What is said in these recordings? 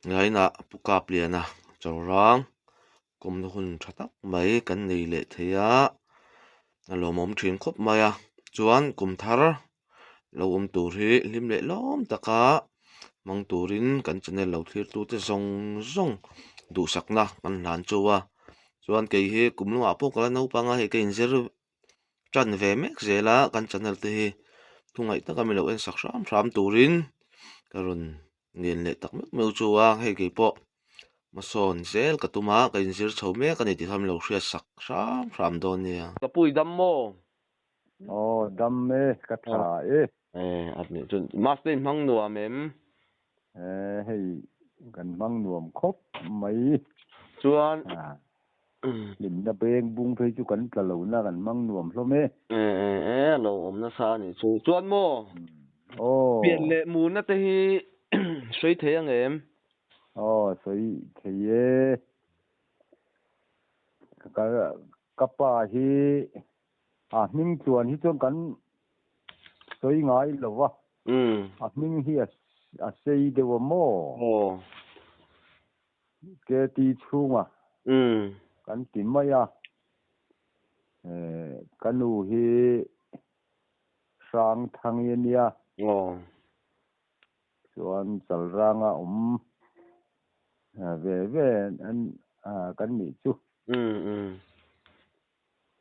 Ngainah Pu Kapliana Chawrang kawmna hun tha tak mai kan nei leh thei a, a lawmawm thin khawp mai a. Chuan kum thar lo awm tur hi hlim leh lawm taka hmang turin kan channel lo thlir tute zawng zawng duhsakna kan hlan chu a. Chuan kei hi kum lamah pawh ka la naupang a, hei ka inzir tan ve mek zel a kan channel te hi thungaih taka mi lo en sak hram hram turin ka rawn ngen leh tak meuh meuh chu a hei kei pawh hmasawn zel ka tum a ka inzir chho mek a ni tih kha min lo hriat sak hram hram dawn nia. Ka pu i dam maw? Aw dam e ka tha e. E a nih chuan mask te in hmang nuam em? E hei kan hmang nuam khawp mai. Chuan Hlimna beng bung phei chu kan tla lo na kan hmang nuam hlawm e. E e e a lo awm nasa a nih chu. Chuan maw? Aw. Pian leh murna te hi sawi thei ang em? Aw sawi thei e. Ka ka pa hi a hming chuan hi chuan kan sawi ngai lo va. A hming hi a sei deuh a maw? Aw. KT chhunga kan ti mai a, ka nu hi Hrangthangi a nia. Chuan Chalranga awm ve ve kan nih chu.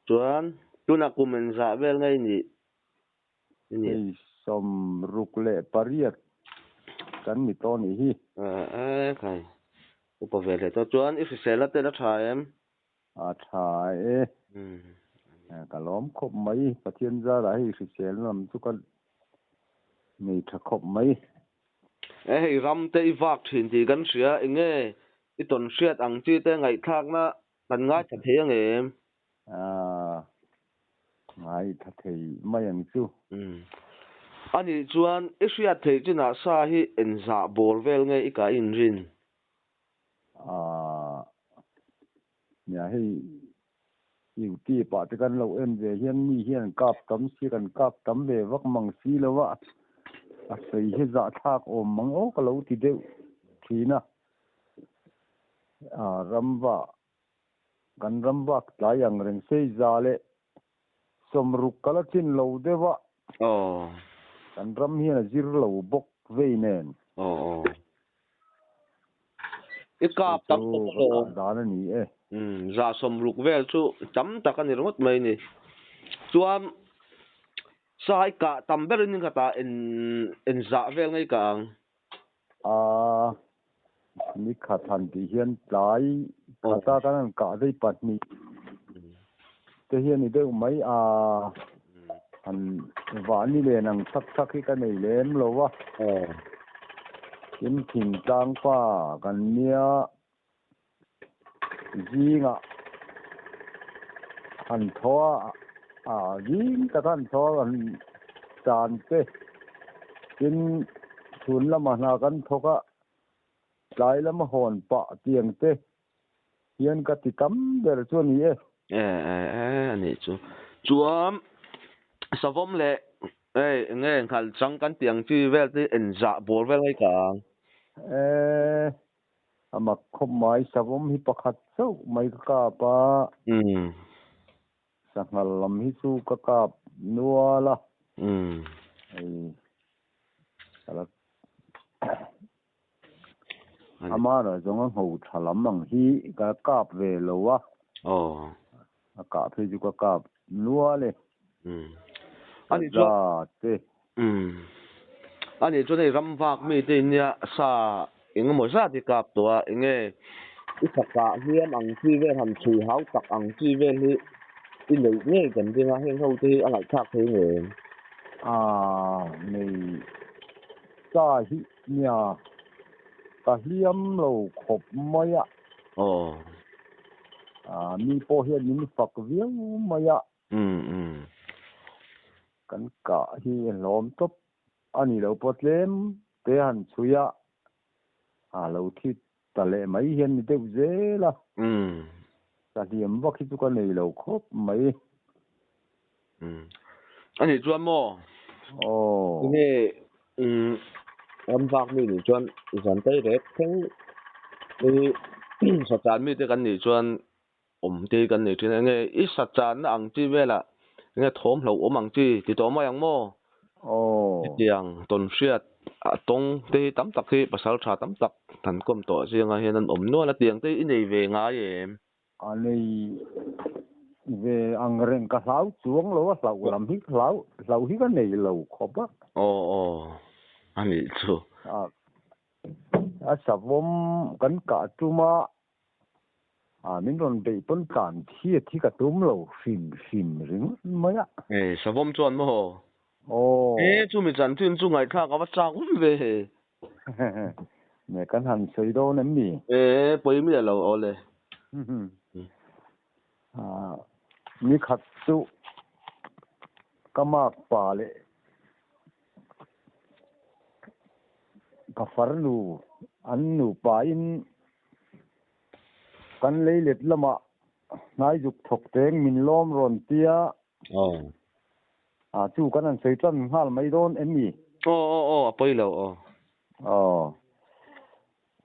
Chuan tunah kum engzah vel nge i nih? Hei 68 kan ni tawh nih hi. E khai, upa ve leh tawh chuan i hrisel a tel a tha em? A tha e. Ka lawm khawp mai, Pathian zarah hei hrisel lam chu ka nei tha khawp mai. E hei ram te i vak thin tih kan hria, enge i tawn hriat ang chi te ngaihthlakna kan ngaithla thei ang em? A ngaithla thei mai ang chu. Umm. Anih chuan i hriat theih chinah sa hi enzah bawr vel nge i kah inrin? A nia hei YouTube ah te kan lo en ve hian mi hian an kap tam si kan kap tam ve vak mang si lo a, a sawi hi zahthlak awm mang aw ka lo ti deuh thin a. A ramva Kan ram bak tlai ang reng sei 160 kal a chin lo deuh a. Aw. Kan ram hian a zir lo bawk vei nen. Aw aw. I kap tam tak a lawm. Ka dan a ni e. Umm 160 vel chu tam tak a ni ringawt mai ni. Chuan sa i kah tam berin i khatah en en zah vel ngei kah ang. A ni khat han tih hian tlai khata kan han kah vei pahnih te hian ni deuh mai a han vah ni len ang chak chak hi ka nei lem lo a. Tin thingtlang pa kan nia zingah han thaw a, a zing taka han thaw a han tan te tin chhun lamah hna kan thawk a, tlai lama hawn pah tiang te hian ka ti tam ber chu a ni e. E e e a nih chu. Chuan savawm leh hei enge nghal chang kan tih ang chi vel te enzah bawr vel ngai ka ang. E A mak khawp mai, savawm hi pakhat chauh mai ka kap a. Sanghal lam hi chu ka kap nual a. Hei ka la Amara zawng a ngho tha lam ang hi ka kap ve lo a. A kah phei chu ka kap nual e. Ka za te. Ani chuan hei ram vak mi te in nia sa eng emaw zat hi kap tawh a, eng nge i faka hliam ang chi vel han chhui hau tak ang chi vel hi i neih ngei kan ring a, heng ho te hi a ngaihthlak thei nge em? A nei sa hi nia ka hliam lo khawp mai a. Aw. A mi pawh hian min fak viau mai a. Umm umm. Kan kah hi a hlawm tawp a ni lo pawh tlem te han chhui a, a lo thi ta leh mai hian ni deuh zel a. Umm. Ka hliam vak hi chu ka nei lo khawp mai. Umm. A nih chuan maw? Aw. Enge umm ram vak mi nih chuan zan tei rek thleng. I sachan mite kan nih chuan awm te kan nei thin a, enge i sachanna ang chi velah enge thawm hlauh awm ang chi ti tawh mai ang maw? Hetiang tawnhriat a tawng te hi tam tak hi pasal tha tam tak han kawm tawh zingah hian an awm nual a, tiang te hi i nei ve ngai em? A nei ve ang reng ka hlau chuang lo a, hlauh lam hi hlau hlauh hi ka nei lo khawp a. Aw aw a nih chu. A savawm kan kah tum a, a min rawn beih pawn tlan thiat hi ka tum lo hrim hrim ringawt mai a. Ei savawm chuan maw? Aw. E chumi chanchin chu ngaihthlak a va chak awm ve. Ne kan han sawi dawn em ni? E pawi miah lo aw le. Ni khat chu ka mak pa leh ka farnu an nupa in kan lei let lamah hnai zuk thawk teng min lawm rawn tia a chu kan han sawi tan nghal mai dawn em ni? Aw aw aw a pawi lo aw. Aw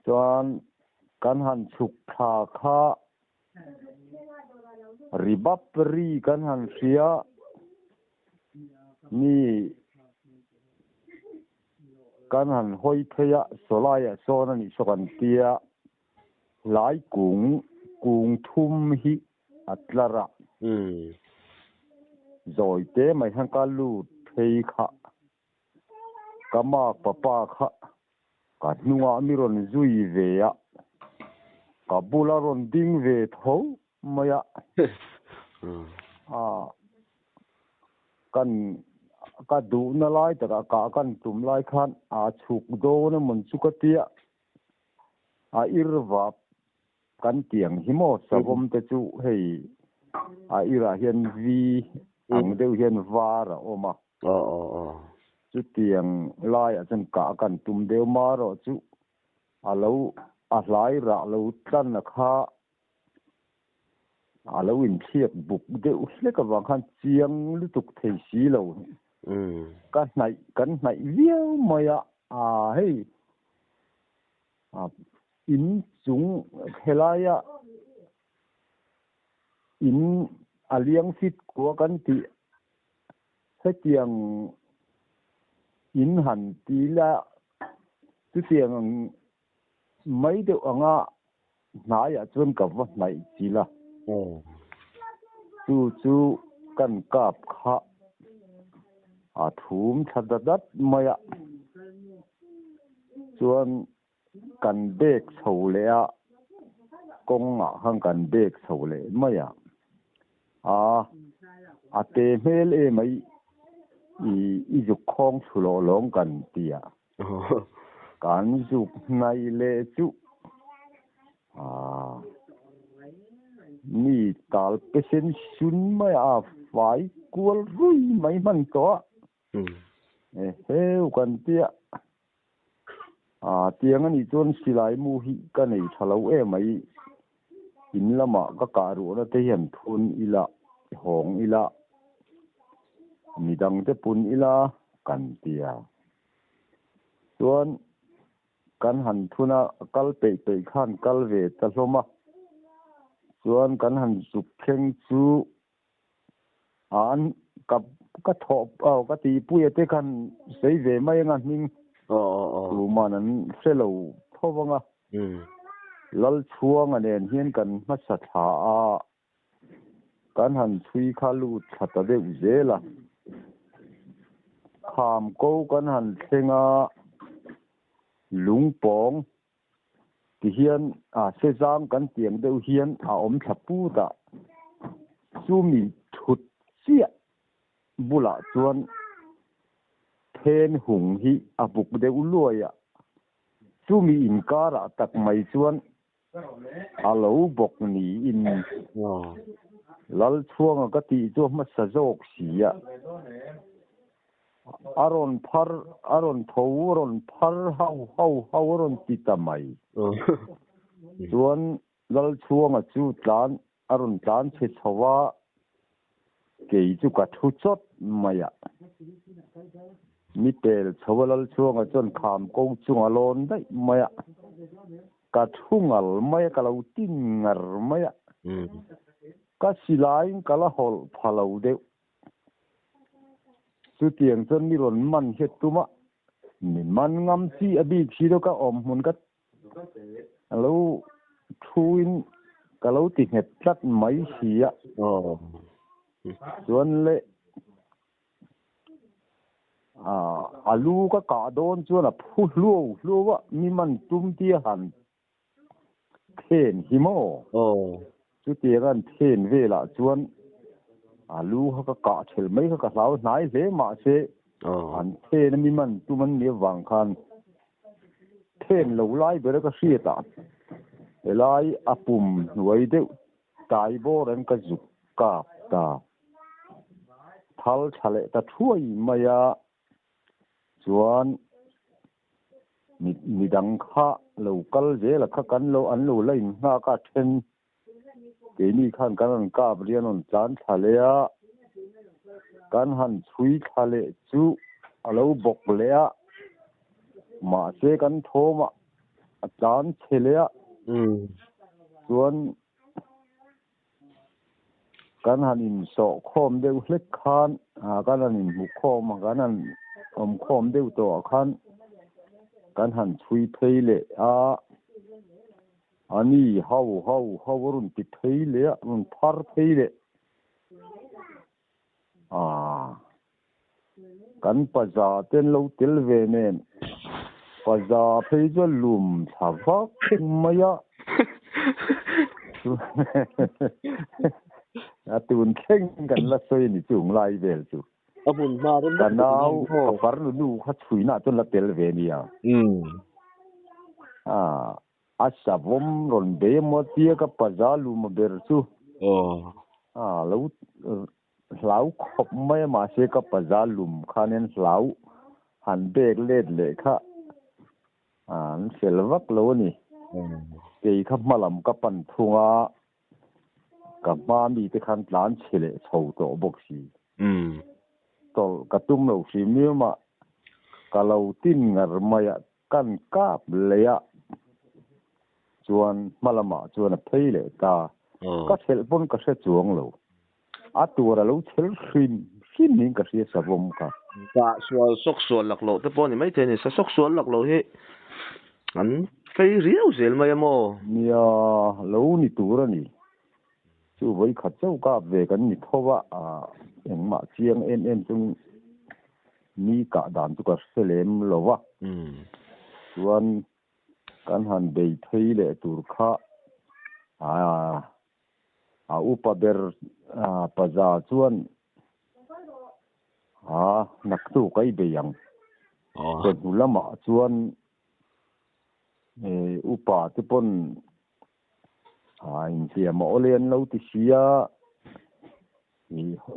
chuan kan han chhuk thla kha ri bap ri kan han hria mi kan han hawi phei a sawlaiah sawn a nih saw kan tia hlai kung kung thum hi a tlar a zawi te mai hian ka lut phei kha ka mak papa kha ka hnungah mi rawn zui ve a ka bula rawn ding ve tho mai a kan ka duhna lai takah kah kan tum lai khan a chhuk dawn emaw chu ka tia a irvap kan tiang hi maw savawm te chu hei a irah hian vi ang deuh hian var a awm a chutiang laiah chuan kah kan tum deuh marawh chu a lo a hlai rah lo tlan a kha a lo inthliak buk deuh hlek avang khan chiang lutuk thei si lo. Ka hnaih kan hnaih viau mai a, a hei a in chung helaia in a liang fit kua kan tih hetiang in han ti la chutiang ang mai deuh anga hnaiah chuan ka va hnaih chil a. Chu chu kan kap kha a thum thla dat dat mai a. Chuan kan bek chho leh a, kawngah khan kan bek chho leh mai a. A, a te hmel em a i i zuk khawng thlu lawh lawng kan ti a. Kan zuk hnaih leh chu ah mi tal pe sen sun mai a fai kual rui mai hman tawh a. Eheu kan tia ah tiang a nih chuan silai mu hi ka nei tha lo em mai in lamah ka kah ruahna te hian thun ila hawng ila midang te pun ila kan tia. Chuan kan han thun a, kal peih peih khan kal ve ta hlawm a. Chuan kan han zuk thleng chu an ka ka thawh aw ka tihpuia te khan sawi ve mai anga hming tuman an hre lo tho vang a. Lalchhuanga nen hian kan hmasa thla a. Kan han chhui kha lut thla ta deuh zel a. Kham ko kan han thleng a, lungpawng ti hian a sezang kan tiang deuh hian a awm thla put a, chumi thut chiah bulah chuan then hung hi a buk deuh luai a, chumi inkarah tak mai chuan A lo bawk niin Lalchhuanga ka tih chu a hmasa zawk si a. A rawn phar, a rawn tho, a rawn phar hau hau hau a rawn ti ta mai. Chuan Lalchhuanga chu tlan, a rawn tlan chhe chho a, Kei chu ka thu chawt mai a. Mi pel chho a Lalchhuanga chuan kham ko chung a lawn daih mai a. Ka thu ngal mai a, ka lo tin ngar mai a. Ka silaiin ka la hawlh pha lo deuh. Chutiang chuan mi rawn man hiat tum a, mi man ngam chi a bik si lo ka awm hmun ka lo thuin ka lo ti nghet tlat mai si a. Chuan le A lu ka kah dawn chuan a phu hluau hluau a, mi man tum tia han then hi maw? Chutiang an then velah chuan a lu kha ka kah thelh mai kha ka hlau hnai hle mahse an then a mi man tum an nih avang khan then lo lai ber a ka hriat a, helai a pum hnuai deuh Tai bawr an ka zuk kap ta. Thal tha leh ta thuai mai a, chuan midang kha lo kal zel a kha kan lo an lo la in nghak a then keini khan kan rawn kap rian rawn tlan thla leh a, kan han chhui thla leh chu a lo bawk leh a, mahse kan thawm ah a tlan chhe leh a, chuan Kan han insawh khawm deuh hlek khan, kan han inhmu khawm a, kan han awm khawm deuh tawh ah khan kan han chhui phei leh a, a ni hau hau hau a rawn ti phei leh a, rawn phar phei leh a, kan paza te an lo tel ve nen paza phei chu a lum thla vak mai a a tun thleng kan la sawi a ni chung lai vel chu a hmun hma rem ka nau ka farnu nu kha chhuina chuan la tel ve nia a a savawm rawn bei emaw tia ka paza lum a ber chu a lo Hlau khawp mai a mahse ka paza lum khanin hlau han bek let leh kha an fel vak lo a ni. Kei kha hma lam ka pan thung a, ka hma mite khan tlan chhe leh chho tawh bawk si. Tawlh ka tum lo hrim hrim a, ka lo tin ngar mai a, kan kap leh a chuan hma lamah chuan a phei leh ta. Ka thelh pawn ka hre chuang lo. A tur a lo chhel hrim hrim niin ka hria savawm kha. Kah sual sawk sual lak loh te pawh a ni maithei a ni. Sa sawk sual lak loh hi an fei riau zel mai a maw? Nia, lo ni tur a ni. Chu vawikhat chauh kap ve kan ni tho a, engmah chiang em em chu mi kah dan chu ka hre lem lo va. Chuan kan han bei phei leh tur kha A upa ber paza chuan a naktuk a i bei ang. Chawhnu lamah chuan upa te pawn inhliam a awle an lo ti si a,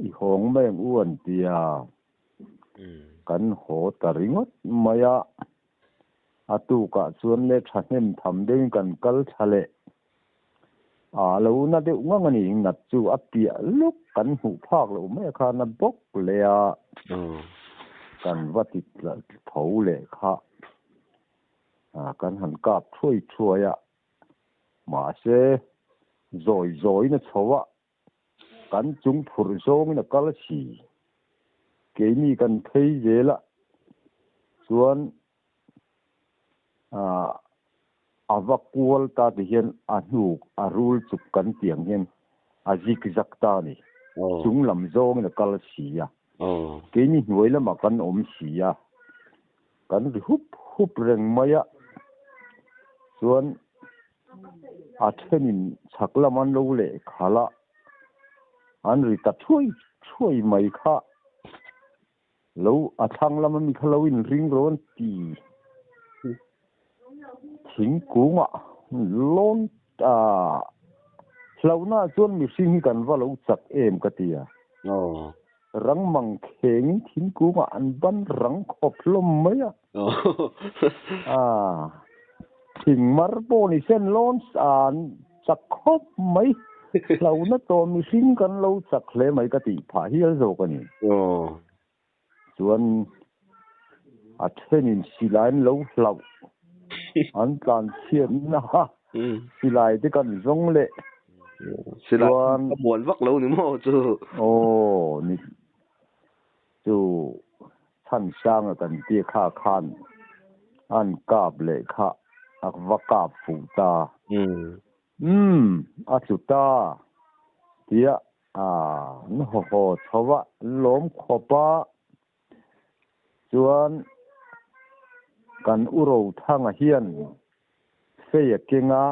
i hawng mai ang u an ti a, kan haw ta ringawt mai a. A tukah chuan le thahnem tham deuhin kan kal thla leh. A lo na deuh ngang a ni, nat chu a piah lawk kan hmuh phak loh mai khan a bawk leh a, kan va ti tho leh kha kan han kap thuai thuai a, mahse zawi zawiin a chho a, kan chung phurh zawngin a kal si, keini kan phei zel a chuan A va kual ta ti hian a hnuk a rul chuk kan tih ang hian a zik zak ta a ni. Chung lam zawngin a kal si a. Keini hnuai lamah kan awm si a. Kan ri hup hup reng mai a. Chuan a thenin chhak lam an lo leh khalh a. An ri ta thuai thuai mai kha. Lo a thlang lama mi kha lo inring ro an ti. Thingkungah lawn ta hlauhna chuan mihring hi kan va lo chak em ka ti a. Rang mang khengin thingkungah an ban rang khawp hlawm mai a. Thing mar pawh ni sen lawn an chak khawp mai. Hlauhna tawh mihring kan lo chak hle mai ka tih phah hial zawk a ni. Chuan a thenin silai an lo hlauh. An tlan chhiatna silai te kan zawng leh Silai ka muan vak lo ni maw chu? Aw ni chu chhan sanga kan tia kha khan an kap leh kha a va kap fuh ta. Umm a tlu ta tia an haw haw chho a, an lawm khawp a. Chuan kan u Rothanga hian fei a keng a,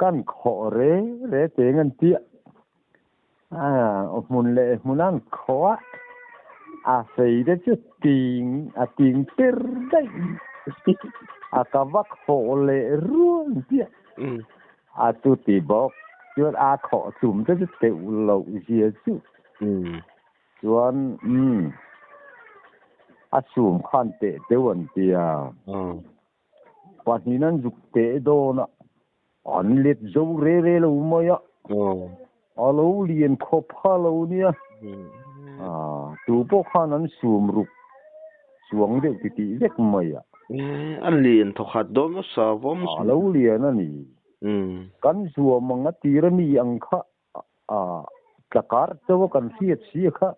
kan khawh re re teng an tia. Hmun leh hmun an khawh a, a fei te chu ting a ting ter daih a ka va khawh leh rual an tia. A chuti bawk chuan a khawh tum te chu teuh loh zia chu. Chuan umm a sum khan teh deuh an ti a, pahnih an zuk teh dawn a, an let zo re re lo mai a, a lo lian khawp kha lo nia, tu pawh khan an sum ruk chuang deuh ti tih vek mai a. A lian thawkhat dawn nasa vawm. A lo lian a ni. Kan zuam ang a tir a mi ang kha. Tlakar chauh a kan hriat si a kha.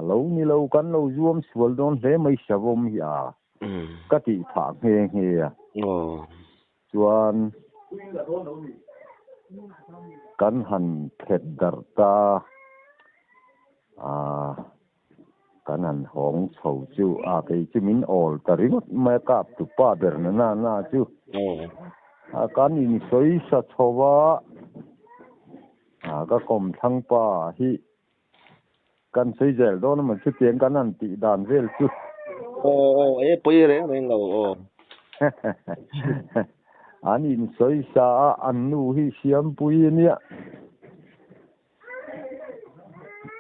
Lo ni lo kan lo zuam sual dawn hle mai savawm hi a ka tih phah nghe nghe a. Chuan kan han phet darh ta a kan han hawng chho chu a kei chu min awl ta ringawt mai a kap tu pa ber na na na chu a kan insawi sa chho a a ka kawm thlang pa hi kan sawi zel dawn a maw chutiang kan han tih dan vel chu. Aw aw e pawi reng reng lo aw. An insawi sa a an nu hi siampui a nia.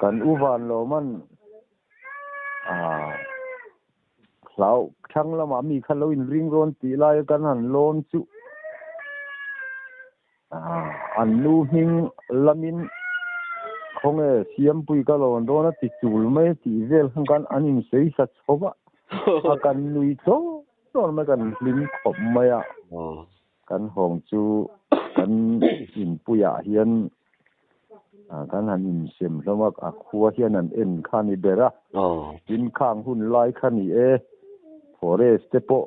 Kan u van lawm an ah hlau thlang lamah mi kha lo inring rawn tih lai kan han lawn chu ah an nu hming lamin khawnge Siampui ka lawn dawn a ti chul mai a tih vel khan khan an insawi sa chho va a kan nui tawp tawp mai kan hlim khawp mai a. Kan hawng chu kan inpuiah hian kan han insem hlawm a, a khua hian an en kha a ni ber a. Tin khang hun lai kha ni e, forest te pawh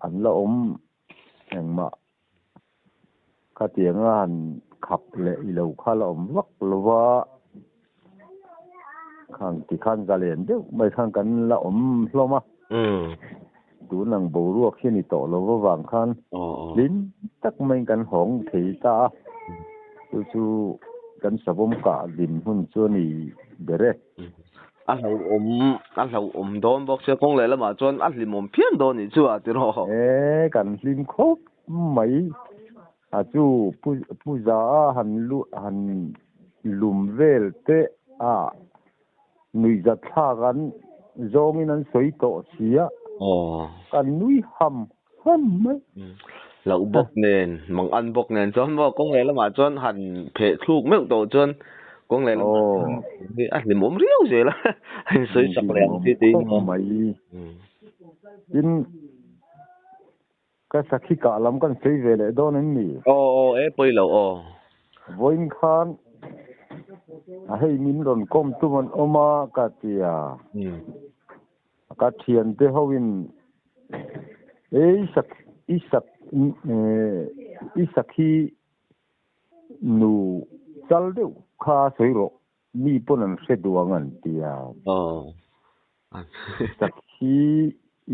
an la awm engmah khatianga han khap leh i lo kha la awm vak lo va, khang tikhan zalen deuh mai khan kan la awm hlawm a. Tun ang boruak hi a ni tawh lo avang khan hlim tak maiin kan hawng thei ta a, chu chu kan savawm kah din hun chu a ni ber e. A hlauhawm, a hlauhawm dawn bawk sia, kawng leh lamah chuan a hlimawm phian dawn nih chu a ti rawh. E, kan hlim khawp mai. A chu Pu Pu Za a han lu han lum vel te a Nuihzat thlak an zawngin an sawi tawh si a, kan nui ham ham mai. Loh bawk nen, mang an bawk nen chuan maw kawng leh lamah chuan han pheh thluk meuh tawh chuan kawng leh lamah chuan a hlimawm riau zel a, a insawi sak leh ang chi te in maw. Tin, ka sakhi kah lam kan sawi ve leh dawn em ni? Aw aw e pawi lo aw. Vawiin khan a hei min rawn kawm tum an awm a ka ti a. Ka thiante ho in ei sak i sak i sakhi nu chal deuh kha sawi rawh mi pawn an hre duh ang an ti a. Aw. Sakhi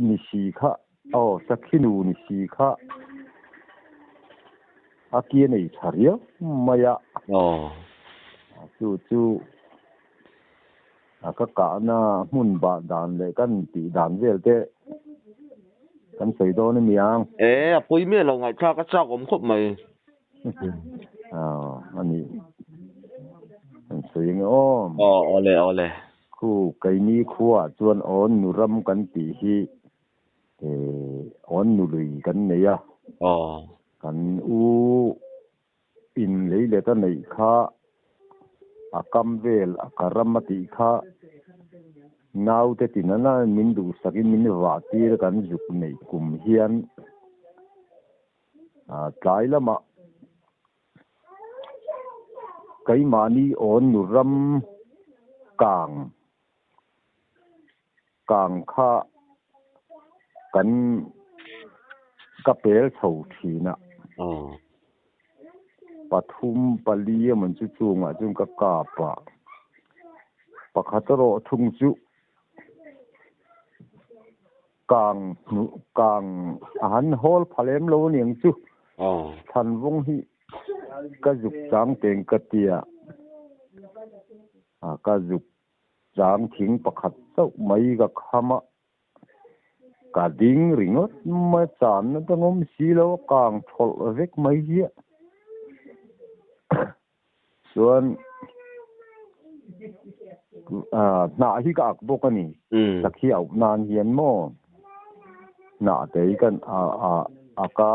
ni si kha aw sakhi nu ni si kha a ki a nei tha riau mai a. Aw. Chu chu a ka kahna hmun bah dan leh kan tih dan vel te kan sawi dawn a ni ang. E a pawi miah lo ngaihthlak a chak awm khawp mai. Aw a nih kan sawi ang e aw. Aw awle awle. Khu keini khuaah chuan awn nu ram kan tih hi awn nu lui kan nei a. Kan u in lei let a neih kha a kam vel a ka ram a tih kha. Naute tinana min duhsakin min vah tir kan zuk neih kum hian tlai lamah keimahni awn nu ram kang kang kha kan ka pel chho thin a. Pathum pali emaw chu chungah chuan ka kap a, pakhat erawh thung chu kang hnuh kang a han hawl pha lem lo aniang chu Thlanvawng hi ka zuk chang teng ka tia a ka zuk chang thing pakhat chauh mai ka kham a ka ding ringawt mai channa te ngawm si lo a kang thawlh vek mai ziah Chuan hnah hi ka ak bawk a ni. Sakhi auh nan hian maw hnah te hi kan ak a,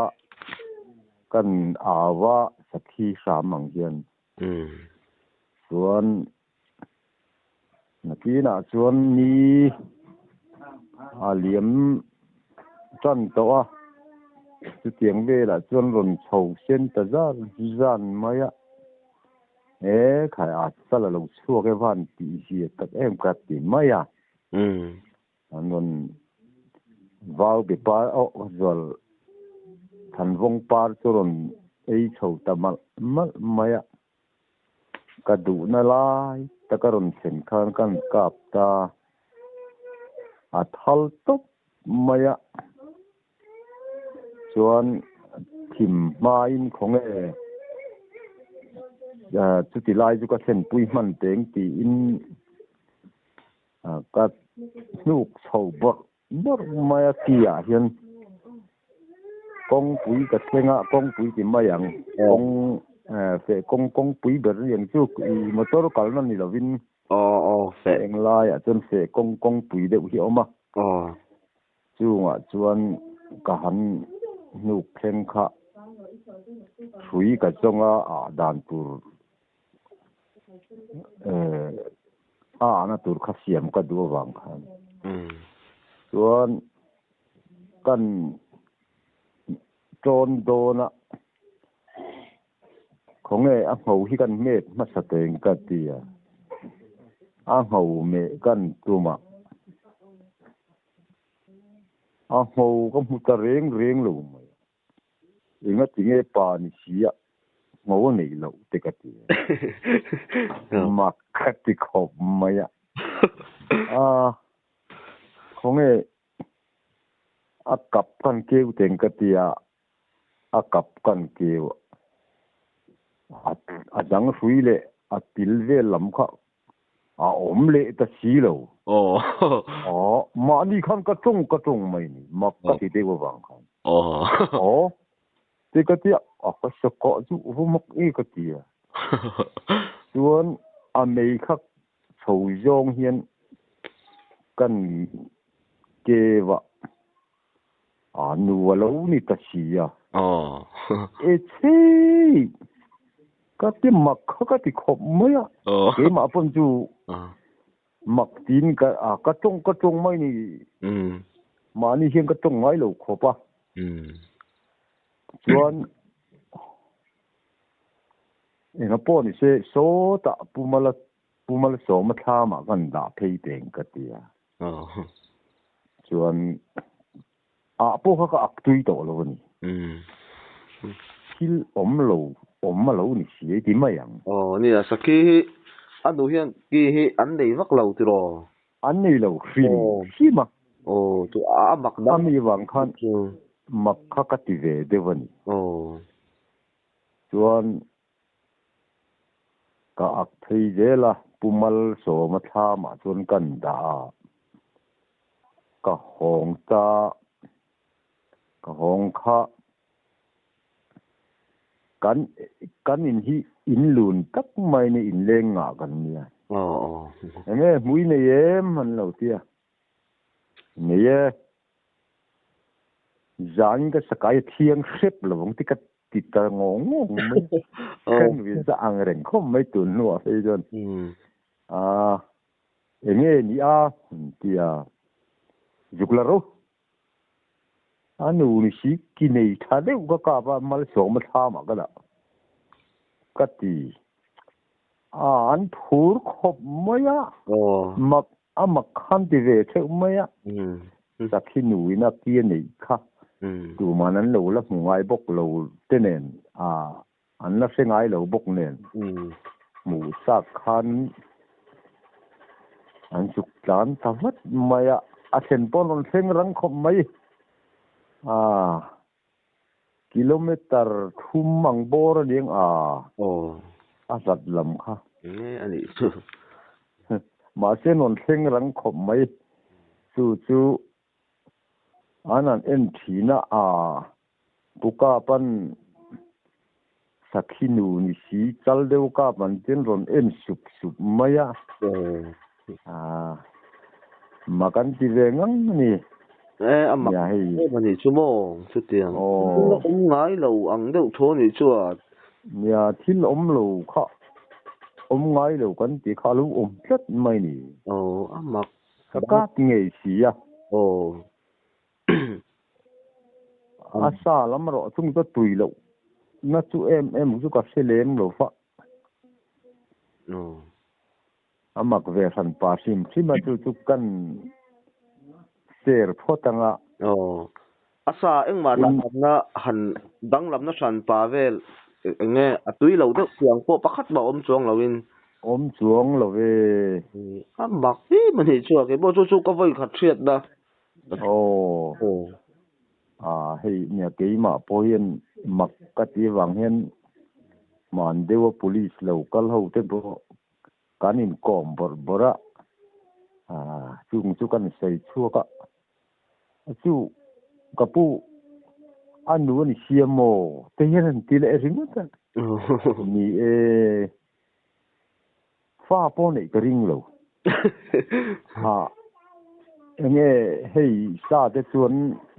kan au a sakhi hram ang hian. Chuan nakinah chuan ni a liam tan tawh a, chutiang velah chuan rawn chho sen ta zan zan mai a, e khai a chal a lo chhuak e van tih zia tak em ka ti mai a, an rawn vau be par oh zual thanvawng par chu rawn ei chho ta malh malh mai a. Ka duhna lai taka rawn thlen khan kan kap ta a thal tawp mai a, chuan thim hmain khawnge chuti lai chu ka thlenpui hman teng tiin ka hnuk chho bawrh bawrh mai a ki ah hian kawngpui ka thleng a kawngpui ti mai ang kawng feh kawng kawngpui ber ang chu ih motor kalna ni lovin heng laiah chuan feh kawng kawngpui deuh hi a awm a chungah chuan ka han hnuk thleng kha hrui ka zawng a ah dan tur a ahna tur kha siam ka duh avang khan chuan kan tawn dawn a khawnge a ngho hi kan hmet hmasa teng ka ti a a ngho meh kan tum a a ngho ka hmu ta reng reng lo mai. Enga tinge pa ni sia ngo a neih loh te ka ti a. Mak ka ti khawp mai a. A khawnge a kap kan keu teng ka ti a, a kap kan keu a, a dang hrui leh a til vel lam kha A awm leh ta si lo. Aw. Mahni khan ka tawng ka tawng mai ni. Mak ka ti deuh avang khan. Aw. Te ka tia, a ka sakawh chu va mak e ka ti a. Chuan a mei kha chho zawng hian kan keu a, a nu a lo ni ta si a. E chhei! Ka ti mak kha ka ti khawp mai a. Keimah pawn chu mak tiin ka ka tawng ka tawng mai ni. Mahni hian ka tawng ngai lo khawp a. Chuan enga pawh ni se sawtah Pumala Pumalsawma thlamah kan dah phei teng ka ti a. Chuan ah pawh kha ka ak tui tawh lo a ni. Thil awm lo awm a lo ni si ei ti mai ang. Aw nia Sakhi hi a nu hian ki hi an nei vak lo tiraw? An nei lo hrim hrim a. Aw chu a mak dang. A mi vang khan mak kha ka ti ve deuh a ni. Aw. Chuan Ka ak phei zel a, Pu Malsawma thlamah chuan kan dah a, ka hawng ta, ka hawng kha kan kan in hi in lun tak mai ni in leng ngah kan nia. Enge hmui nei em an lo ti a, nei e, zan ka sakai a thiang hrep lovang ti ka ti ta ngawng ngawng mai khen vi za ang reng khawp mai tun hnuah phei chuan a Enge ni a ti a zuk la ro. A nu ni si ki nei tha deuh ka kap a malsawma thlamah ka dah ka ti a an phur khawp mai a mak a mak khan ti ve theuh mai a sakhi nuin a ki a neih kha tuman an lo la hmu ngai bawk lo te nen a An la hre ngai lo bawk nen hmuh chak khan an chuk tlan ta vat mai a, a thlen pawh an rawn thleng rang khawp mai. Aa kilometer thum ang bawr a niang a, a hlat lam kha. Enge a nih chu. Mahse an rawn thleng rang khawp mai. Chu chu An han en thin a, aa pu Kapan sakhi nu ni si chal deuh Kapan ten rawn en sup sup mai a, aa mak an ti ve ngang a ni. E a mak em a nih chu maw chutiang thil awm ngai lo ang deuh tho a nih chu a. Nia thil awm lo kha awm ngai lo kan tih kha a lo awm tlat mai ni. Aw a mak Ka kap ngei si a. Aw. A sa lam erawh chung chu tui loh na chu em em chu ka hre lem lo fa. Aw. A mak ve hran pa hrim hrim a chu chu kan share phawt ang a. Aw. A sa engmah danglamna han danglamna hran pa vel eng nge a tui lo deuh tiang pawh pakhat mah awm chuang loin. Awm chuang lo ve. A mak em a nih chu a keipawh chu chu ka vawi khat hriatna. Aw. A hei nia keimah pawh hian mak ka ti avang hian hman deuha police lo kal ho te pawh kan inkawm bawrh bawrh a, chung chu kan sawi chhuak a. Chu ka pu a nu a ni sia maw te hian an ti leh ringawt a. Ni e, fa pawh neih ka ring lo. Ha, enge hei sa te chuan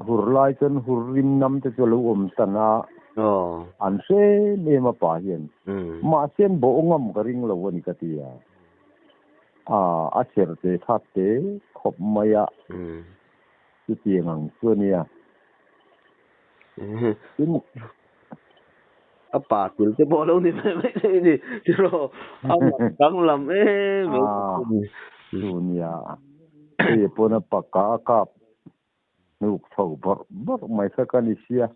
hur lai chuan hur rim nam te chu a lo awm tan a, an hre em em a pa hian. Mahse an bawh ngam ka ring lo a ni ka ti a. A cher te kha te khawp mai a, chutiang ang chu a nia. Tin, a pa til te pawh a lo ni mai mai thei a ni tiraw, a mak danglam em em a ni. Chu nia, hei pawn a paka a kap hnuk chho bawrh bawrh mai kha ka ni sia,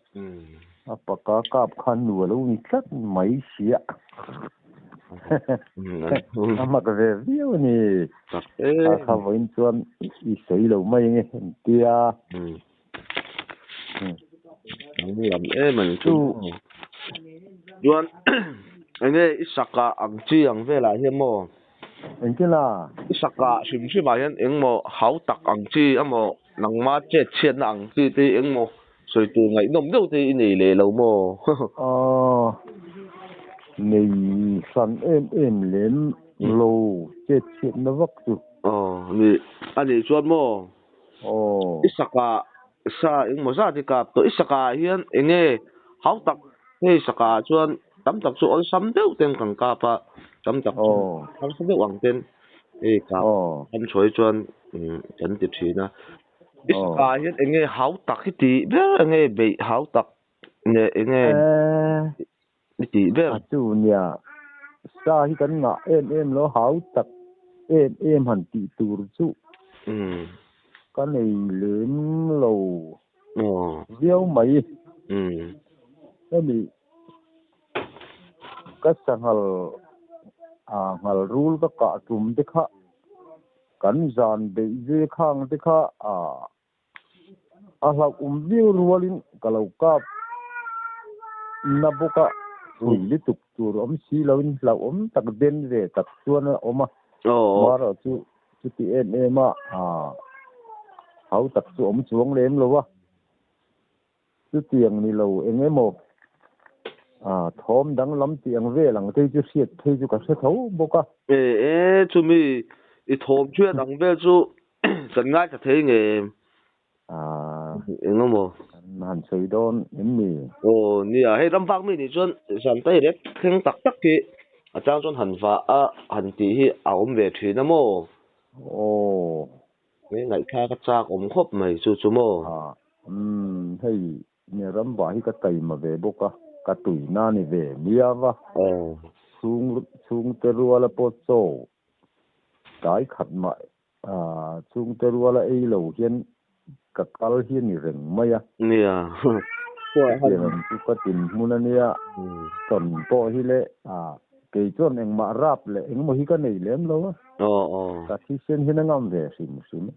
a paka kap khan nu a lo ni tlat mai sia. A mak ve viau a ni. Kha kha vawiin chuan i sawi lo mai ange engtia. Danglam em a ni chu. Chuan enge i saka ang chi ang velah hian maw? Engtin a? I saka hrim hrim ah hian engmaw hau tak ang chi emaw nangma chet chhiatna ang chi te hi engmaw sawi tur ngaihnawm deuh te hi i nei leh lo maw? Aw, nei hran em em lem lo chet chhiatna vak chu. Aw, ni a nih chuan maw? Aw. I saka sa engmaw zat i kap tawh. I saka ah hian enge hau tak hei saka ah chuan tam tak chu awlsam deuh ten kan kap a, tam tak chu harsa deuh ang ten hei kap kan chhuai chuan kan ti thin a. I saka ah hian enge hau tak i tih ber enge beih hau tak nge enge i tih ber? A chu nia, sa hi kan ngah em em lo hau tak em em han tih tur chu ka nei lem lo viau mai. Hemi ka sanghal nghal rul ka kah tum te kha kan zan beih ve khang te kha A hlauhawm viau rualin ka lo kap na bawk a, phui lutuk tur awm si loin hlauhawm tak den ve tak chuan a awm a, marawh chu chuti em em a hau tak chu awm chuang lem lo a, chutiang ni lo eng emaw thawm danglam tih ang vel ang te chu hriat phei chu ka hre tho bawk a. E e, chumi i thawm hriat ang vel chu Kan ngaithla thei nge em? Eng emaw? Kan han sawi dawn em ni? Aw nia, hei ram vak mi nih chuan zan tai rek thleng tak tak hi a chang chuan han vah a han tih hi a awm ve thin a maw? Aw. He ngaihthlak a chak awm khawp mai chu chu maw? A, umm, hei nia ramba hi ka taima ve bawk a, ka tuina a ni ve miau a. Aw. Chhung chhungte ruala pawh chaw tlai khat mah chhungte ruala ei lo hian ka kal hi a ni reng mai a. Nia. Chutiang ang chu ka tin hmun a nia. Tawn pawh hi le kei chuan engmah rap leh engemaw hi ka nei lem lo a. Ka thisen hian a ngam ve hrim hrim a.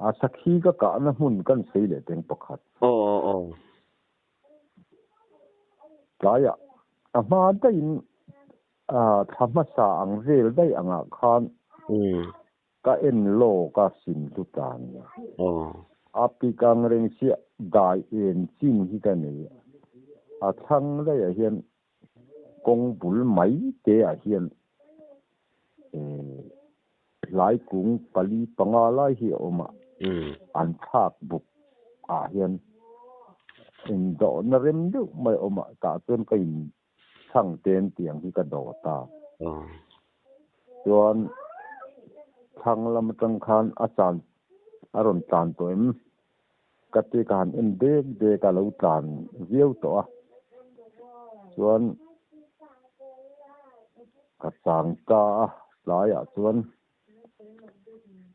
A sakhi ka kahna hmun kan sawi leh teng pakhat. Tlaiah a hma daihin thla hmasa ang vel daih angah khan ka en lawk a sim hlu ta nia. A pik ang reng chiah dai en chin hi ka nei a, a thlang daihah hian kawng bul mai te ah hian hlaikung pali panga lai hi a awm a, an thlak buk ah hian indawhna rem deuh mai a awm a, tah chuan ka in chhang ten tiang hi ka dawh ta. Chuan thlang lam atang khan a chan a rawn tlan tawh em? Ka ti ka han en dek dek a lo tlan viau tawh a, chuan ka chang ta a, tlaiah chuan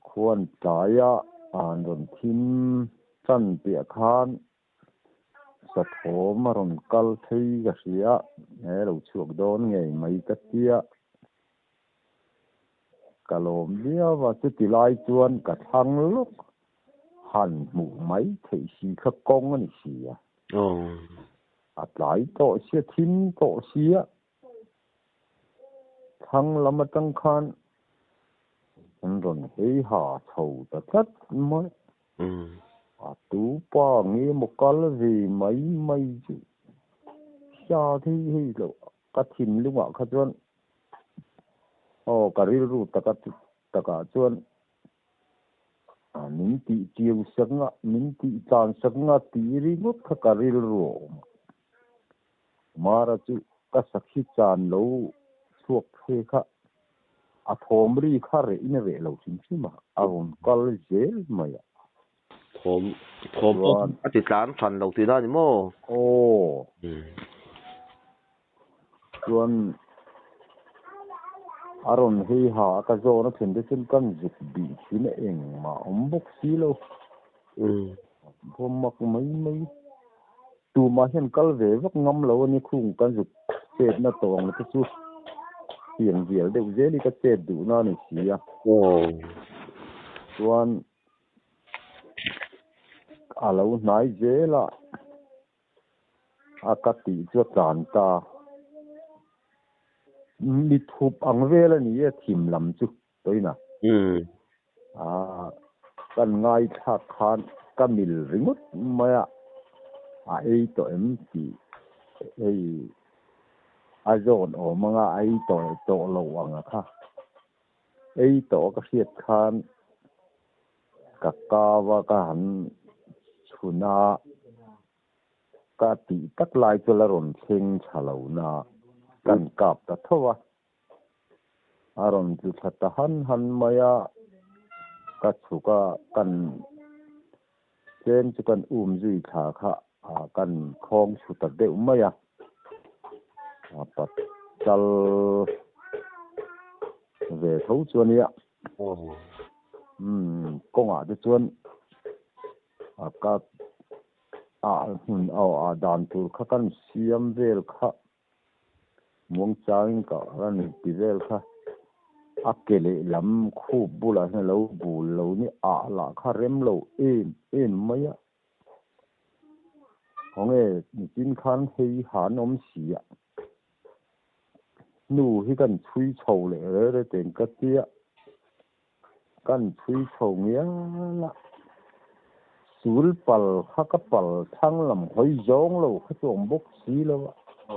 khuan tlaia an rawn thim tan piah khan Sathawm a rawn kal thei ka hria, he lo chhuak dawn ngei mai ka tia. Ka lawm viau a, chuti lai chuan ka thlang lawk han hmuh mai theih si kha kawng a ni si a. A tlai tawh sia, thim tawh sia. Thlang lam atang khan an rawn hei ha chho ta tlat mai. A tupa nge maw kal ve mai mai chu sa thei hei loh ka thinlungah kha chuan aw ka rilru taka takah chuan min tih chiu sak nga min tih tlan sak nga tih ringawt kha ka rilru a awm a. Mara chu ka sakhi chan lo chhuak phei kha a thawm ri kha reh in a reh lo hrim hrim a, a rawn kal zel mai a. Thawm thawm pawh a ti tlan hran lo tihna a ni maw? Aw. Chuan a rawn hei ha a ka zawn a thlen te chuan kan zuk bih thin a engmah awm bawk si lo. Bawmak mai mai. Tumah hian kal ve vak ngam lo a ni khung kan zuk chetna tawh ang te chu pian vial deuh zel hi ka chet duhna a ni si a. Chuan a lo hnai zel a, a ka tih chu a tlan ta. Mi thup ang vel a ni e thim lam chu toina. Kan ngaithlak khan ka mil ringawt mai a, a ei tawh em tih hei a zawn awm anga a ei tawh tawh lo ang a kha. Ei tawh ka hriat khan ka kau a ka han chhun a, ka tih tak lai chu la rawn thleng tha lo na kan kap ta tho a. A rawn tlu thla ta han han mai a, ka chhuk a, kan tlem chu kan um zui thla kha kan khawng chhu ta deuh mai a, a patal ve tho chu a nia. Umm kawngah te chuan a ka a hmun a dan tur kha kan siam vel kha. Muangchangin ka rawn ti vel kha a ke lehlam khup bulah hian a lo bul lo ni ah lah kha rem lo em em mai a. Khawnge nichin khan hei han awm si a, hnu hi kan chhui chho leh reh reh teng ka tia. Kan chhui chho ngial a, sul pal kha ka pal thlang lam hawi zawng lo kha chu awm bawk si lo a,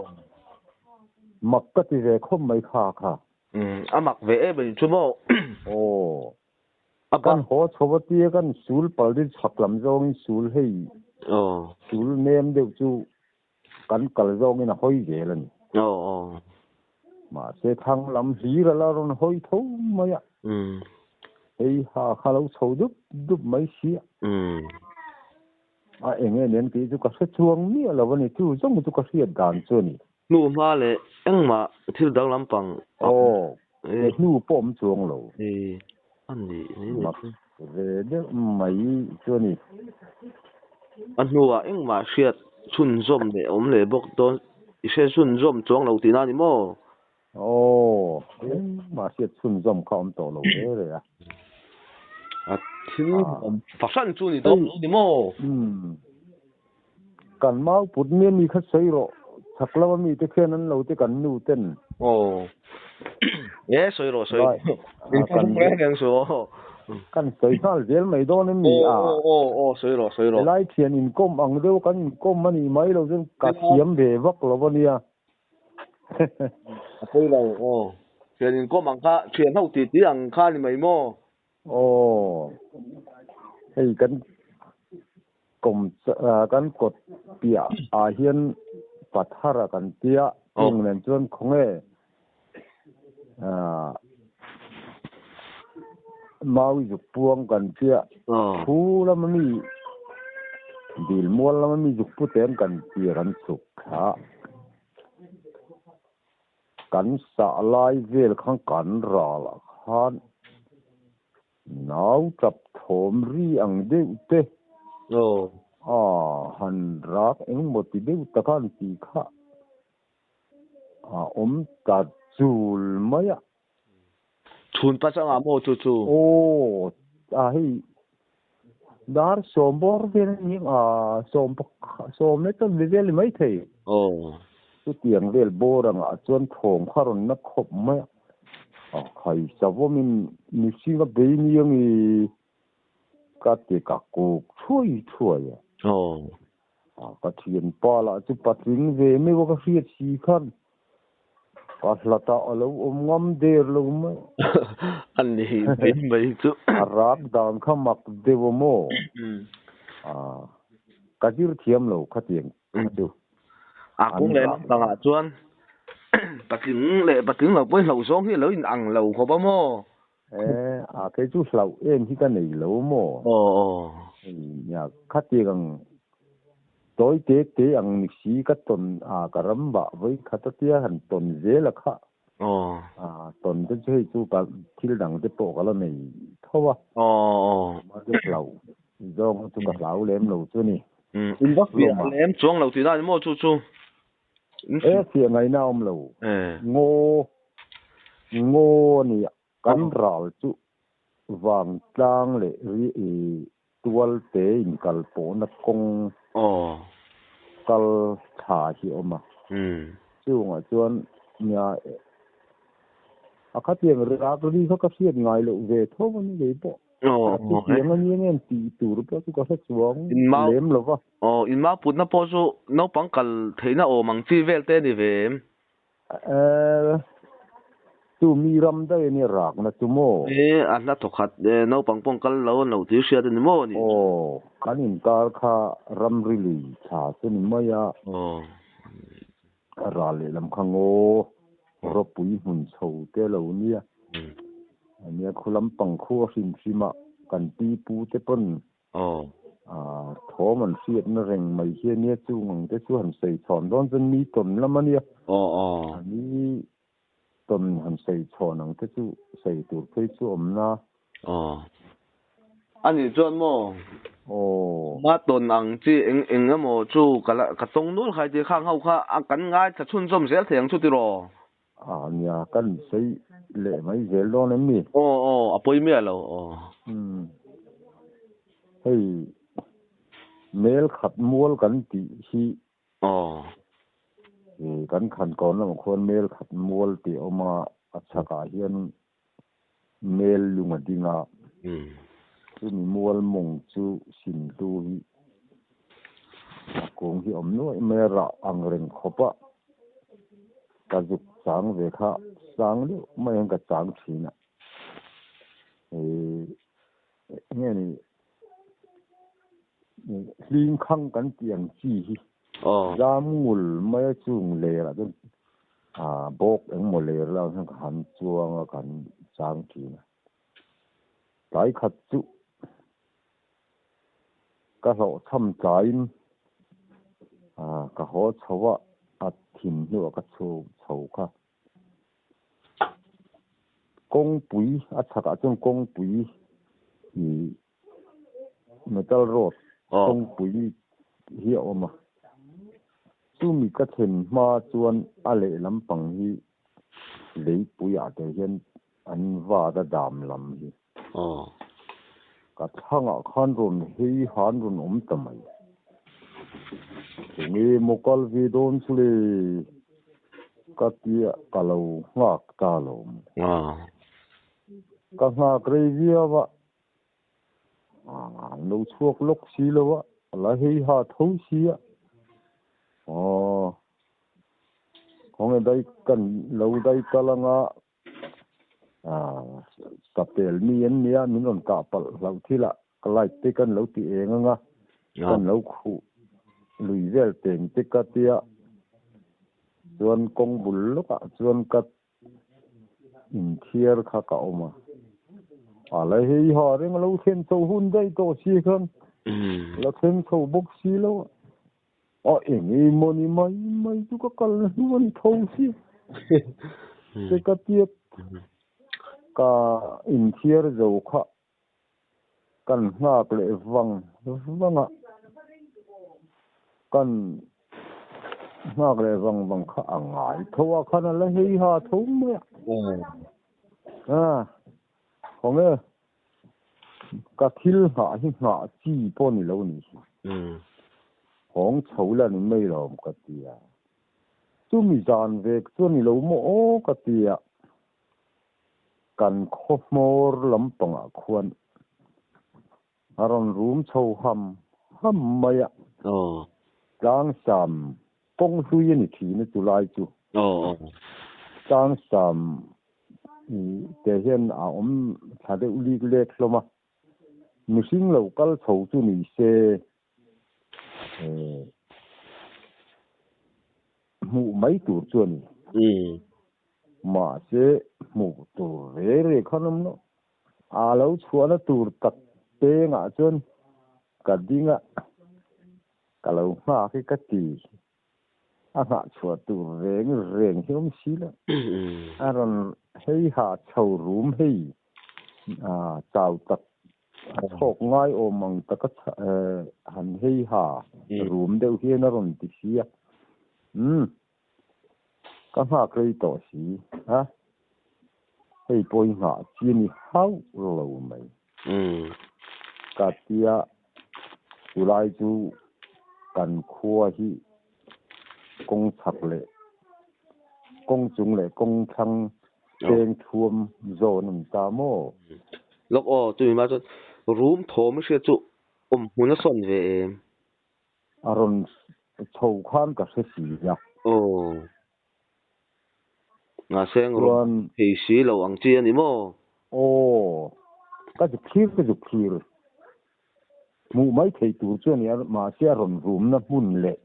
mak ka ti ve khawp mai kha kha. Umm, a mak ve em anih chu maw? Aw, kan haw chho a tia kan sul pal ri chhak lam zawngin sul hei, sul nem deuh chu kan kal zawngin a hawi zel a ni. Aw aw. Mahse thlang lam hlir a la rawn hawi tho mai a. Hei ha kha lo chho dup dup mai si a. A eng nge nen tih chu ka hre chuang miah lo a ni, chu zawng chu ka hriat dan chu a ni. Hnu hma leh engmah thil dang lampang a awm. Aw, he hnu pawh awm chuang lo. E, a ni mai ni Mak chu. ve deuh mai chu a ni. A hnuah engmah hriat chhunzawm leh awm leh bawk dawn i hre chhunzawm chuang lo tihna a ni maw? Aw, engmah hriat chhunzawm kha awm tawh lo ve reh a. A thil awm fahran chu ni dawn lo ni maw? Umm, kan mau put mi ami kha sawi rawh, chak lo ami te khian an lo te kan nu ten. Aw, e sawi rawh sawi rawh, min fahran reng reng suh aw. Kan sawi nghal zel mai dawn em ni a? Aw aw aw sawi rawh sawi rawh. Helai thian inkawm ang deuh kan inkawm a nih mai lo chuan ka thiam ve vak lo a nia. A pawi lo aw. Thian inkawm ang kha, thian ho tih tih ang kha a ni mai maw? Aw, hei kan kawm kan kawt piah ah hian Pathara kan tia, chung nen chuan khawnge Maui zuk puang kan tia, khu lama mi dil mual lama mi zuk pu ten kan tia kan chhuk thla. Kan sah lai vel khan kan ral ah khan nau tap thawm ri ang deuh te a han rak engmaw ti deuh taka an tih kha a awm ta chul mai a. Chhun pachangah maw chu chu? Aw, a hei dar sawm bawr vel a ni a, sawm pakhat sawm leh chuan vel ni mai thei. Aw. Chutiang vel bawr angah chuan thawm kha rawn na khawp mai a, a khai savawmin mihring a bei ni angi ka ti ka kuk thuai thuai a. Aw. A ka thianpa lah chu patling ve meuh a ka hriat si khan Ka hlatah a lo awm ngam der lo mai. A ni mai mai chu. A rak dan kha mak deuh a maw? Ka zir thiam lo khatiang kha chu. A kung leh naupangah chuan patling leh patling lo pawhin hlauh zawng hi a lo inang lo khawp a maw? E, a kei chu hlauh em hi ka nei lo maw? Aw aw. Nia, khatiang ang tawi te te ang ni si ka tawn a ka ram bah vawi khat a tia han tawn zel a kha. Aw. A tawn te chu hei chu ka thil dang te pawh ka la nei tho a. Aw aw. Mahse hlauh zawng chu ka hlau lem lo chu ni. In va fiah lem chuang lo tihna a ni maw chu chu? E fiah ngaihna a awm lo. Ngaw ngaw a nia. Kan ral chu vangtlang leh ri i tual te inkal pawhna kawng kal thla hi a awm a. Chungah chuan nia a khatiang rak ri kha ka hriat ngai loh ve tho a ni ngei pawh. A chutiang a nia nge tih tur pawh chu ka hre chuang lem lo va. Aw, in mau putna pawh chu naupang kal theihna awm ang chi vel te a ni ve em? Eh, chu mi ram daih a nia rakna chu maw? Eh, a hla thawkhat eh, naupang pawh kal lo an lo tih hriat a ni maw a nih chu? Aw, kan inkar kha ramri lui thla chu ni mai a. Aw. A ral lehlam kha ngaw ropui hmun chho te lo nia. Ania khu lampang khua hrim hrim a kan pi pu te pawn thawm an hriatna reng mai hi ania chung ang te chu han sawi chhawn dawn chuan mi tawn lam ania. Mi tawn han sawi chhawn ang te chu sawi tur phei chu awm na. Aw. A nih chuan maw? Aw. Ma tawn ang chi eng eng emaw chu ka la ka tawng nual khai tih khang ho kha a kan ngaithla chhunzawm zel thei ang chu tiraw? A nia, kan sawi leh mai zel dawn em ni? Aw aw, a pawi miah lo aw. Umm. Hei mel khat mual kan tih hi Aw. Kan khan kawn lamah khuan mel khat mual tih a awm a, a chhakah hian mel lung a ding a. Chumi mual mawng chu Sinhlu hi a kung hi awm nuaih mai a, rah ang reng khawp a. Ka zuk chang ve kha sang deuh mai hian ka chang thin a. Eng nge ni Hling khang kan tih ang chi hi zam ngul mai a chung lerah chuan A bawk engmaw ler lam hian ka han chuang a, ka han chang thin a. Tlai khat chu ka hlawhchham tlaiin ka haw chho a, a thin hnuah ka chhu chho kha. Kawngpui a chhakah chuan kawngpui ih metal road kawngpui hi a awm a. Chumi ka thlen hma chuan a lehlam pang hi leipuiah te hian an vat a dam lam hi. Ka thlangah khan rawn hei han rawn awm ta mai. Tunge maw kal ve dawn chu le? Ka tia ka lo nghak ta lo. Ka nghak rei viau a. An lo chhuak lawk si lo a, a la hei ha tho si a. Aw, khawnge dai kan lo dai kal anga ka pel mi an nia min rawn kah palh hlauh thil ah ka light te kan lo ti eng anga kan lo khuh lui vel teng te ka tia chuan kawng bul lawkah chuan ka Inthiar kha ka awm a, a la hei ha reng a lo thlen chho hun daih tawh si khan la thleng chho bawk si lo a, a eng emaw ni mai mai chu ka kal hnu a ni tho si te ka tiat ka inthiar zo kha Kan nghak leh vang vang a, kan nghak leh vang vang kha a ngai tho a, khan a la hei ha tho mai a. A, khawnge ka thil nghah hi nghah chi pawh ni lo ni hi. Hawng chho la ni mai lawm ka ti a. Chumi zan vek chu a ni lo maw aw ka ti a. Kan khaw hmawr lampangah khuan a rawn rum chho ham ham mai a, tlangsam kawng hlui a ni thin a chu lai chu. Tlangsam te hian a awm thla deuh lik lek hlawm a, mihring lo kal chho chu ni se Hmuh mai tur chu a ni. Mahse, hmuh tur re re khan awm lo. A lo chhuahna tur tak pengah chuan ka ding a, ka lo nghak hi ka ti. A nghah chhuah tur reng reng hi awm si lo. A rawn hei ha chho rum hei chau tak A chhawk ngai awm ang taka han hei ha rum deuh hian a rawn ti si a. Umm, ka nghak rei tawh si a, hei pawh i nghah chi a ni hauh lo mai. Ka tia chulai chu kan khua hi kawng chhak leh kawng chung leh kawng thlang peng thuam zawn a ni ta maw? Lawk aw, tumi hma chuan room thawm i hriat chu awm hmun a sawn ve em? A rawn chho khan ka hre si a. Aw. Mahse ang rawn thei si lo ang chi a ni maw? Aw, ka zuk thlir ka zuk thlir. Hmuh mai thei tur chu a ni a, mahse a rawn rumna hmun leh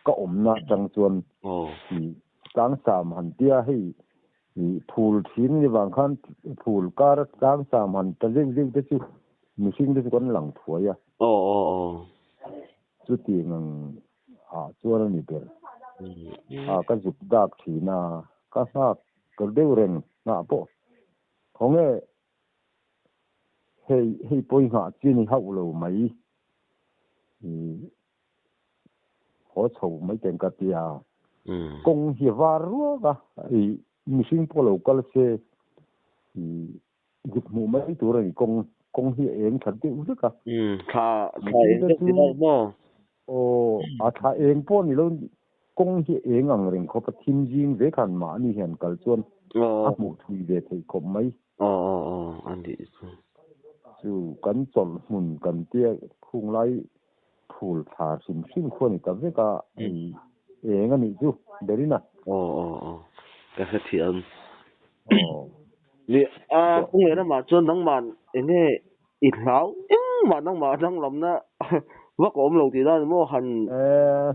ka awmna atang chuan tlangsam han tia hei phul thin ni vang khan phul kar tlangsam han ta zeuh zeuh te chu mihring te chu kan lang thuai a. Chutiang ang ah chuan a ni ber. A ka zuk dak thin a, ka nghak deuh reng nghah pawh khawnge Hei hei pawi nghah chi ni hauh lo mai. I haw chho mai teng ka tia. Kawng hi var ruak a, i mihring pawh lo kal se i zuk hmuh mai tur a ni. Kawng kawng hi a eng that deuh vek a. Thla thla eng deuh ni lo maw? Aw, a thla eng pawh ni lo, kawng hi eng ang reng khawp a, thim zing ve khan mahni hian kal chuan a hmuh thui ve theih khawp mai. Aw aw aw, a nih chu. Chu kan chawlh hmun kan tia khung lai phul thla hrim hrim khu a ni ta vek a, hei eng a nih chu Berina. Aw aw aw, ka hrethiam. Aw. Leh a kawng leh lamah chuan nangmah eng nge i hlau engmah nangmah danglamna Vak a awm lo tih dan maw han. E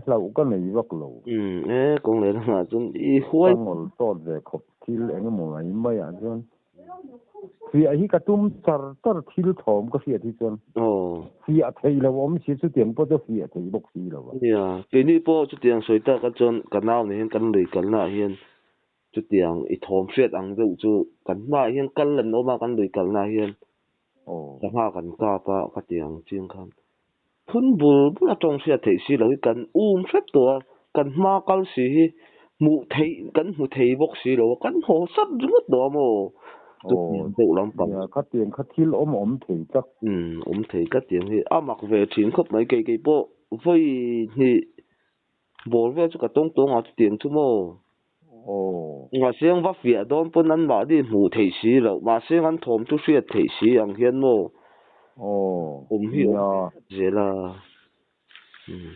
hlauh ka nei vak lo. Umm e kawng leh lamah chuan i huai. Ka ngawl tawt ve khawp thil eng emaw mai mai ah chuan fiah hi ka tum char char thil thawm ka hriat hi chuan fiah thei lo awm si chutiang pawh chu fiah thei bawk si lo a. Nia keini pawh chutiang sawi tak a chuan ka nau nen hian kan lui kalna ah hian chutiang i thawm hriat ang deuh chu kan hmaah hian kal an awm a kan lui kalna ah hian sangha kan kap a ka ti ang chiang khan phun bul bul a tawng hriat theih si lo hi kan um hrep tawh a kan hma kal si hi hmuh theih kan hmu thei bawk si lo a kan haw sat ringawt tawh a maw chutiang deuh lampang Nia khatiang kha thil awm awm thei tlat. Umm awm thei tlat tiang hi a mak ve thin khawp mai kei kei pawh vawi hnih Ball vel chu ka tawng tawng a chutiang chu maw? Aw. Mahse ang va fiah dawn pawn an mahni hmuh theih si loh, mahse an thawm chu hriat theih si ang hian maw? Aw. Awm hi awm ve tlat zel a. Umm.